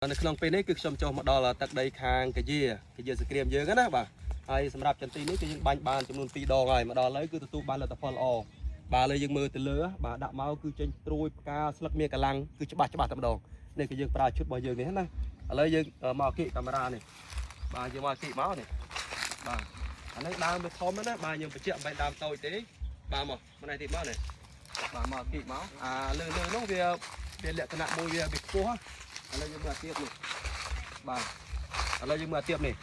នៅក្នុងពេលនេះគឺខ្ញុំចុះមកដល់ទឹកដីខាងកាយាកាយាសក្រៀមយើងណាបាទហើយសម្រាប់ចន្ទីនេះគឺយើងបាញ់បានចំនួន2ដងហើយមកដល់ឥឡូវគឺទទួលបានលទ្ធផលល្អបាទឥឡូវយើងមើលទៅលើបាទដាក់មកគឺចេញត្រួយផ្កាស្លឹកមានកម្លាំងគឺច្បាស់ច្បាស់តែម្ដងនេះគឺយើងប្រើឈុតរបស់យើងនេះណាឥឡូវយើងមកគិកាមេរ៉ានេះបាទយើងមកគិមកនេះបាទអានេះដើមវាធំណាបាទយើងបញ្ជាក់មិនបែរដើមតូចទេបាទមកម្នេះទៀតមកនេះបាទមកគិមកអាលើលើនោះវាវាលក្ខណៈមួយវាវាខ្ពស់ ឥឡូវយើងមើលអាទៀបនេះបាទឥឡូវយើងមើលអាទៀបនេះ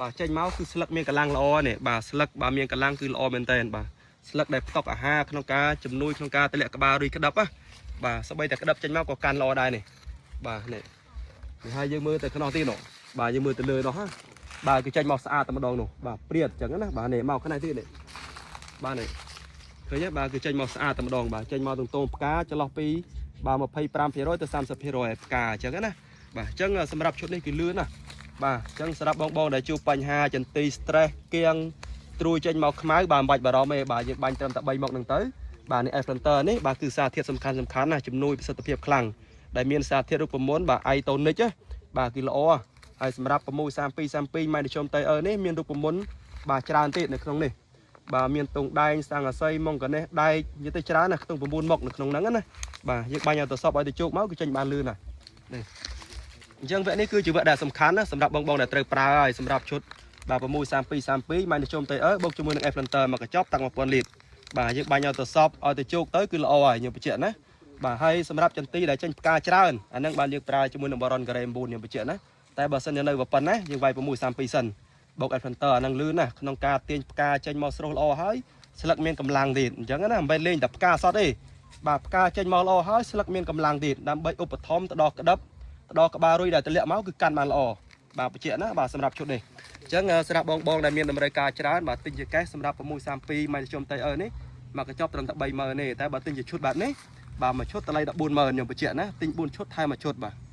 បាទចេញមកគឺស្លឹកមានកម្លាំងល្អនេះបាទស្លឹកបាទមានកម្លាំងគឺល្អមែនតើបាទស្លឹកដែលផ្ទុកអាហារក្នុងការជំនួយក្នុងការទម្លាក់ក្បាលរុយក្តឹបណាបាទសម្បីតែក្តឹបចេញមកក៏កាន់ល្អដែរនេះបាទនេះនេះហើយយើងមើលទៅក្នុងទីនោះបាទយើងមើលទៅលើនោះណាបាទគឺចេញមកស្អាតតែម្ដងនោះបាទព្រាតអញ្ចឹងណាបាទនេះមកខាងនេះទៀតនេះបាទនេះឃើញទេបាទគឺចេញមកស្អាតតែម្ដងបាទចេញមកទងតងផ្កាចន្លោះពី បាទ25%ទៅ30%ឯផ្កាអញ្ចឹងណាបាទអញ្ចឹងសម្រាប់ឈុតនេះគឺលឿនណាបាទអញ្ចឹងសម្រាប់បងបងដែលជួបបញ្ហាចន្ទី stress គៀងត្រួយចេញមកខ្មៅបាទមិនបាច់បារម្ភទេបាទយើងបាញ់ត្រឹមតែ3មុខហ្នឹងទៅបាទនេះ F-Planter នេះបាទគឺសារធាតុសំខាន់សំខាន់ណាជំនួយប្រសិទ្ធភាពខ្លាំងដែលមានសារធាតុរូបមន្តបាទ Itonic ណាបាទគឺល្អហើយសម្រាប់6 32 32ម៉ែនិយមតៃអឺនេះមានរូបមន្តបាទច្រើនទៀតនៅក្នុងនេះបាទមានទងដែងសង្កសីម៉ុងកាណេះដែកនិយាយទៅច្រើនណាស់ក្នុង9មុខនៅក្នុងហ្នឹងណា បាទយើងបាញ់ឲ្យទៅសពឲ្យទៅជោគមកគឺចេញបានលឿនណាស់នេះអញ្ចឹងវគ្គនេះគឺជាវគ្គដែលសំខាន់ណាសម្រាប់បងបងដែលត្រូវប្រើហើយសម្រាប់ឈុតបាទ6 32 32ម៉ាញ់ជុំតេអឺបូកជាមួយនឹង F Planter មកកញ្ចប់តាំង1000លីត្របាទយើងបាញ់ឲ្យទៅសពឲ្យទៅជោគទៅគឺល្អហើយខ្ញុំបញ្ជាក់ណាបាទហើយសម្រាប់ចន្ទីដែលចេញផ្កាច្រើនអាហ្នឹងបានយើងប្រើជាមួយនឹង Baron Garem 9ខ្ញុំបញ្ជាក់ណាតែបើសិនជានៅប៉ុណ្ណាយើងវាយ6 32សិនបូក F Planter អាហ្នឹងលឿនណាក្នុងការទាញផ្កាចេញមកស្រស់ល្អហើយស្លឹកមានកម្លាំងទៀតអញ្ចឹងណាមិនមែនលេងតែផ្កាសតទេ បាទផ្កាចេញមកល្អហើយស្លឹកមានកម្លាំងទៀតដើម្បីឧបត្ថម្ភទៅដល់ក្តឹបទៅដល់ក្បាលរុយដែលទម្លាក់មកគឺកាន់បានល្អបាទបញ្ជាក់ណាបាទសម្រាប់ឈុតនេះអញ្ចឹងសម្រាប់បងបងដែលមានតម្រូវការច្រើនបាទទិញជាកេសសម្រាប់632ម៉ៃជុំតៃអឺនេះមកកញ្ចប់ត្រឹមតែ30000ទេតែបើទិញជាឈុតបែបនេះបាទមួយឈុតតម្លៃ140,000ខ្ញុំបញ្ជាក់ណាទិញ4ឈុតថែមមួយឈុតបាទ។